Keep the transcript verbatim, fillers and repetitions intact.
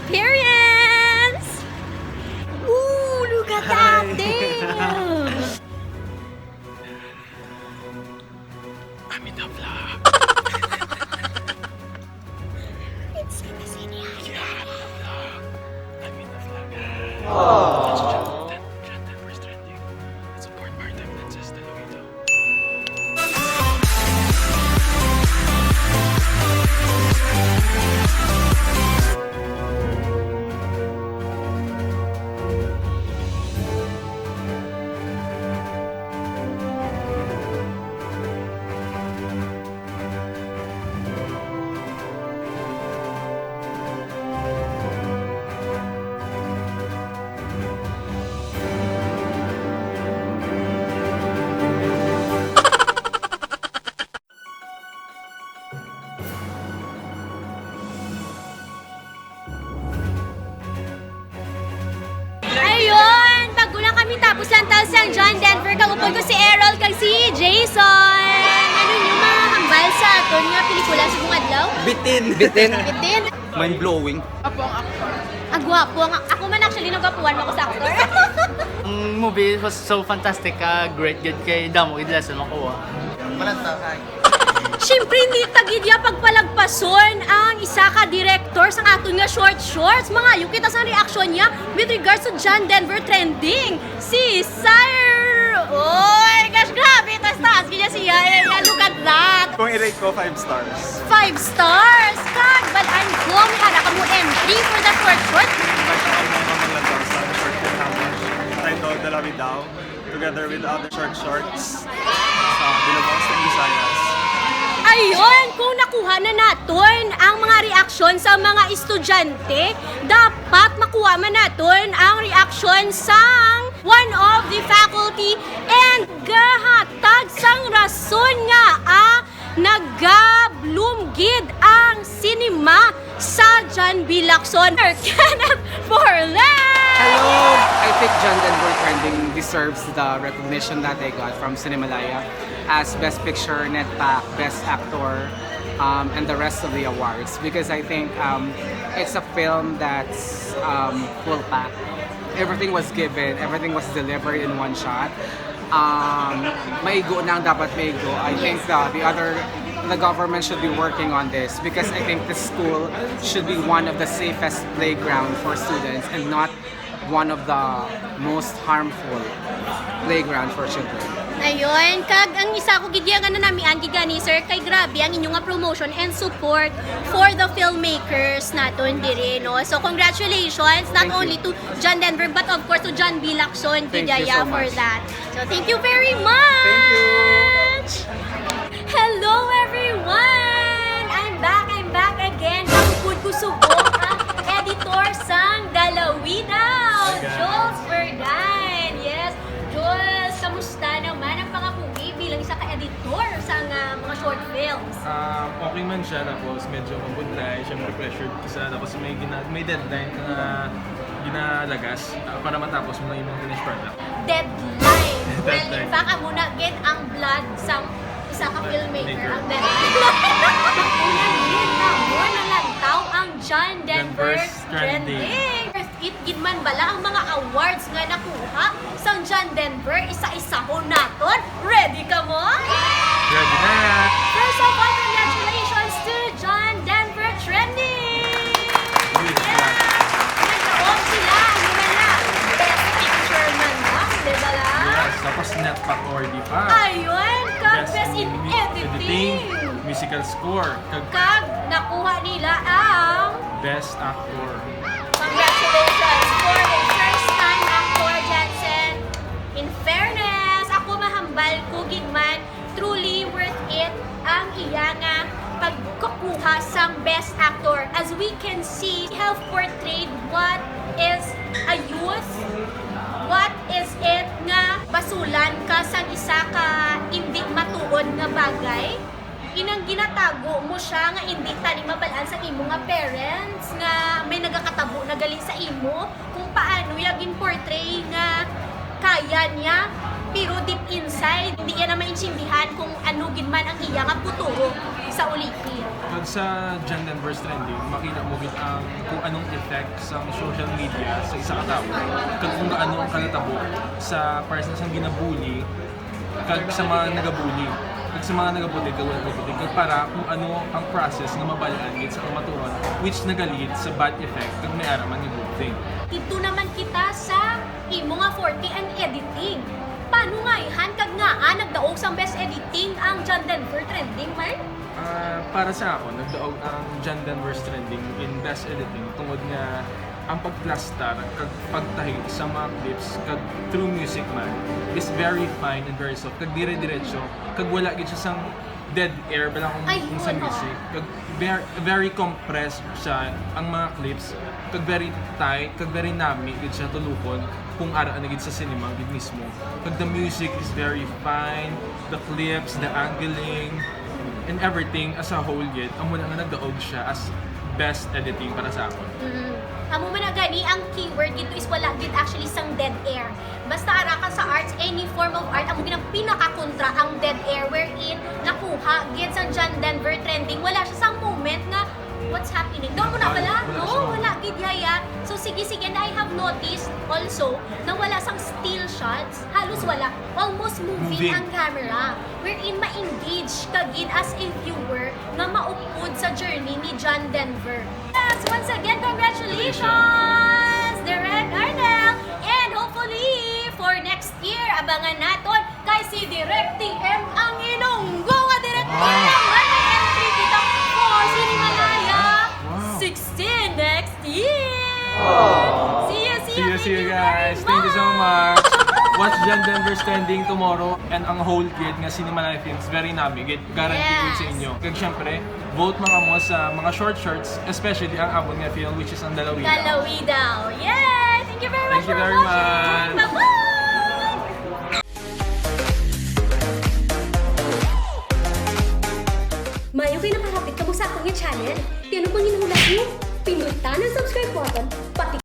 Experience! Ooh, look at that! Damn! I'm in the vlog. It's in the city. Yeah, I'm in the vlog. I'm in the vlog, guys. That's John, John Denver's trending. Let's support Martin Princess Delawido. Ayun! Bago lang kami tapos lang taon sang John Denver, kag upod ko si Errol kag si Jason. Ano niyo mga hambal sa aton nga pelikula subong adlaw? Bitin. Bitin. Bitin. Mind-blowing. Agwapo ang, ako man actually, nagwapuhan ako sa actor. Ang movie was so fantastic, ah, great gid kay damo gid lesson makuha. Malanta, hi. Siyempre, hindi ta gid ya pagpalagpason ang isa ka director sang aton nga short shorts. Mangayo kita sa reaksyon niya with regards to John Denver trending. Si Sir, oy, gosh, grabe, taas-taas gid niya siya. Eh, look at that. Kung i-rate ko, five stars. Five stars! Kag, balaan ko, may ara ka mo entry for the short short. Invite ako mga kamalanta sa short film namin titled Dalawidao, together with other short shorts sa Bilog Coast and Visayas. Ayun, kung nakuha na naton ang mga reaksyon sa mga estudyante, dapat makuha man naton ang reaksyon sang one of the faculty and gahatag sang rason nga, ah, nagabloom gid ang sinema sa John B. Lacson. Sir Kenneth Forleo! Hello! I think John Denver Trending deserves the recognition that they got from Cinemalaya as Best Picture, NEDPAC, Best Actor, um, and the rest of the awards, because I think, um, it's a film that's, um, full pack. Everything was given, everything was delivered in one shot. Um, maigo na ang dapat maigo. I think the, the other, the government should be working on this, because I think the school should be one of the safest playground for students and not one of the most harmful playground for children. Ayun, kag ang isa ko gid nga nanamian gid gani, sir, kay grabe ang inyo nga promotion and support for the filmmakers naton diri, no? So, congratulations not only to John Denver, but of course to John B. Lacson gid ya for that. So, thank you very much! Thank you. Hello, everyone! I'm back, I'm back again. Ang upod ko subong ang editor sang Dalawidao, Jules Verdan. Yes, Jules, kamusta naman ang pangabuhi bilang isa ka editor sang, ah, mga short films? Ah, okay man siya, tapos medyo mabudlay, syempre pressured ka sa, tapos may gina-, may deadline ka nga ginalagas, ah, para matapos mo lang yung mga finished product. Deadline. Well, in fact, amo na gid ang blood sang isa ka filmmaker, ang deadline. Una gid na mo nalantaw ang John Denver's Trending. It gid man bala ang mga awards nga nakuha sang John Denver, isa-isahon naton. Ready ka mo? Ready na! First of all, congratulations to John Denver Trending! Yes! Nagdaog sila, ano man na? Best Picture man na, di ba lang? Yes, tapos NEDPAC awardee pa. Ayun, kag Best in Editing. Musical Score. Kag nakuha nila ang Best Actor. Congratulations for a first-time actor, Jensen. In fairness, ako mahambal ko gid man, truly worth it ang iya nga pagkakuha sang Best Actor. As we can see, he have portrayed what is a youth, what is it nga basulan ka sang isa ka indi matuod nga bagay. Inang ginatago mo siya nga indi tani mabal-an sa imo nga parents nga may nagakatabo na gali sa imo, kung paano iya gin-portray nga kaya niya, Pero deep inside, hindi niya na maintindihan kung ano gid man ang iya nga futuro sa ulihi. Pag sa John Denver's trending, makita mo gid ang kung anong effect sa social media sa isa ka tawo. Kag kung gaano ang kalatabo sa para sa isang ginabuli, kag sa mga nagabuli, kag sa mga nagabuli, kag wala nagabuli, kag para kung ano ang process nga mabal-an gid sa kamatuoran, which nagalead sa bad effect kag may ara man nga good thing. Dito naman kita sa imo nga forte and editing. Paano nga ihan kag ngaa nagdaog sang best editing ang John Denver trending man? Ah, para sa ako, nagdaog ang John Denver's trending in best editing tungod nga ang pagplastar kag pagtahi sa mga clips kag through music man is very fine and very soft kag dire-diretso kag wala gid siya sang dead air bala kung, Ay, kung sa ano? Music kag very, very compressed siya ang mga clips kag very tight kag very nami gid siya tulukon kung ara na gid sa cinema gid mismo. Kag the music is very fine, the clips, the angling, and everything as a whole gid, amo na nga nagdaog siya as best editing para sa ako. Mm. Amo man na gani ang keyword dito is wala gid actually sang dead air. Basta ara ka sa arts, any form of art, amo gid ang pinakakontra ang dead air wherein nakuha gid sa John Denver trending. Wala siya sang moment nga what's happening. Doon mo na pala? No, wala gid yaya. So sige, sige. And I have noticed also na wala sang still shots. Halos wala. Almost moving, Moving. Ang camera. Wherein ma-engage ka gid as a viewer nga maupod sa journey ni John Denver. Yes, once again, congratulations, Direk Arnel! And hopefully, for next year, abangan naton kay si Direk T M ang inunggo nga Direk T M. Wala may entry kita for Cinemalaya sixteen next year! See you, see See you, you, see you thank guys. Very Thank you so much. Watch John Denver's trending tomorrow and ang whole gid nga Cinemalaya Films very nami gid guaranteed Yes. Sa inyo. Kag syempre, vote man kamo sa mga short shorts, especially ang amon nga film which is ang Dalawidaw. Dalawidaw. Yay! Thank you very much Thank you for very watching. much. Bye-bye! Mayo kay nakahapit kamo sa akon nga channel. Kaya ano pang hinuhulat niyo? Pindutan ang subscribe button, pati